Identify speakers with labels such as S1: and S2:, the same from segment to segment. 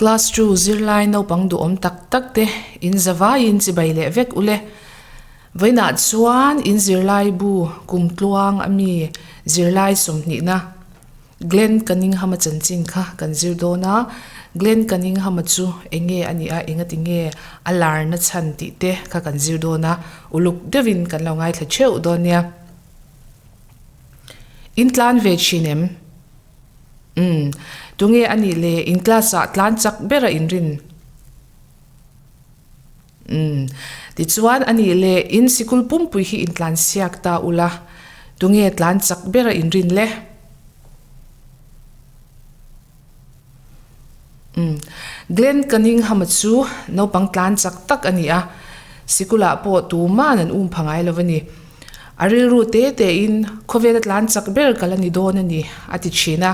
S1: Class two zirlai naupang duhawm tak tak te in zavaiin chibai leh vek ule. Vawiinah chuan in zirlai bu kum tluang a mi zirlai sawmhnihna Glen Cunningham-a chanchin kha kan zir dawn a, Glen Cunningham-a chu eng nge a nih a, enga ti nge a larna chhan tih te kha kan zir dawn a, uluk deuhin kan lo ngaithla theuh dawn nia. In tlan ve thin em? Umm, tunge a nih le in class ah tlan chak ber a inrin? Umm, tichuan a nih le in sikul pumpui hi in tlan siak ta ula, tunge tlan chak ber a inrin le? Umm, Glen Cunningham-a chu naupang tlan chak tak a ni a, sikulah pawh tuman an um pha ngai lo a ni. A rilru te tein khawvela tlan chak ber ka la ni dawn a ni, a ti thin a.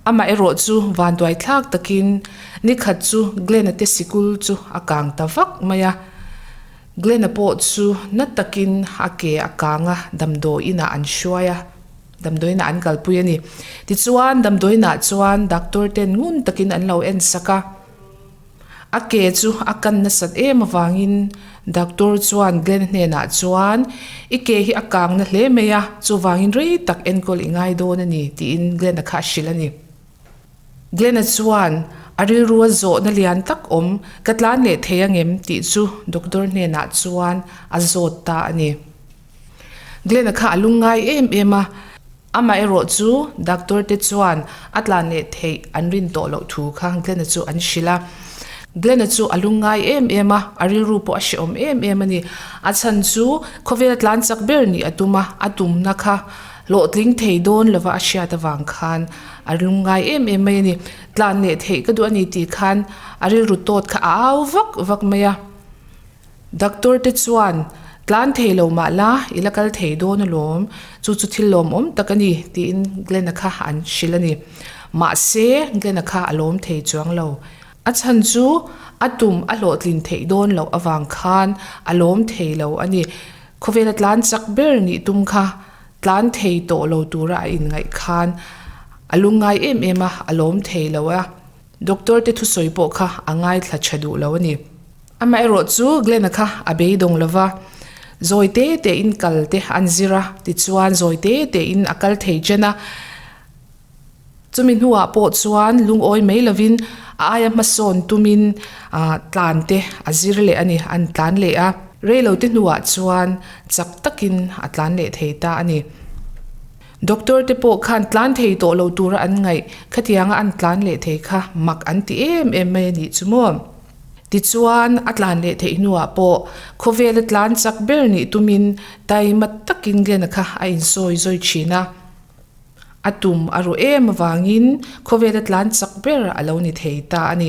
S1: Amah erawh chu vanduai thlak takin nikhat chu Glen-a te sikul chu a kang ta vak mai a. Glen-a pawh chu na takin a ke a kang a, damdawiinah an hruai a. Damdawiinah an kalpui a ni. Tichuan, damdawiinah chuan doctor ten ngun takin an lo en sak a. A ke chu a kan nasat em avangin doctor chuan Glenn hnenah chuan, I ke hi a kang na hle mai a, chuvangin rei tak enkawl i ngai dawn a ni, tiin Glenn-a kha a hrilh a ni. Glenn-a chuan a rilrua zawhna lian tak awm ka tlan leh thei angem tih chu doctor hnenah chuan a zawt ta a ni. Glenn-a kha a lungngai em em a, amaherawh chu doctor te chuan a tlan leh theih an rin tawh loh thu kha Glenn-a chu an hrilh a. Glenn-a chu a lungngai em em a, a rilru pawh a hrehawm em em a ni. A chhan chu khawvela tlan chak ber nih a tum a, a tumna kha hlawhtling thei dawn lova a hriat avang khan a lungngai em em mai a ni. Tlan leh theih ka duh a ni tih khan a rilru tawt kha a au vak vak mai a. Doctor te chuan, Tlan thei lo mah la, i la kal thei dawn alawm, chu chu thil lawmawm tak a ni, tiin Glenn-a kha an hrilh a ni. Mahse, Glenn-a kha a lawm thei chuang lo. A chhan chu a tum a hlawhtlin theih dawn loh avang khan a lawm thei lo a ni. Khawvela tlan chak ber nih tum kha tlan thei tawh lo tura a inngaih khan a lungngai em em a, a lawm thei lo a. Doctor te thusawi pawh kha a ngaithla tha duh lo a ni. Amaherawh chu Glenn-a kha a beidawng lo va, zawi te tein kal te an zir a, tichuan zawi te tein a kal thei chen a. Chumi hnuah pawh chuan lungawi mai lovin a aia hmasawn tumin tlan te a zir leh a ni, an tlan leh a. Reilote hnuah chuan chak takin a tlan leh thei ta a ni. Doctor te pawh khan tlan thei tawh lo tura an ngaih, khatianga an tlan leh thei kha mak an ti em em mai a nih chu maw? Tichuan, a tlan leh theih hnuah pawh khawvela tlan chak ber nih tumin taima takin Glenn-a kha a insawi zawi thin a. A tum a ruh em avangin khawvela tlan chak ber a lo ni thei ta a ni.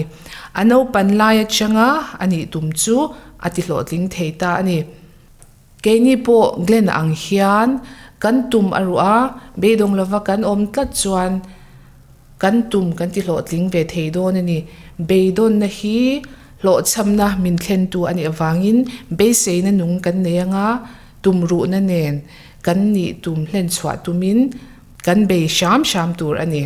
S1: A naupan lai atanga a nih tum chu a ti hlawhtling thei ta a ni. Keini pawh Glenn ang hian kan tum a ruh a, beidawng lova kan awm tlat chuan kan tum kan ti hlawhtling ve thei dawn a ni. Beidawnna hi hlawhchhamna min thlentu a nih avangin beiseina nung kan nei anga tum ruhna nen kan nih tum hlenchhuah tumin kan bei hram hram tur a ni.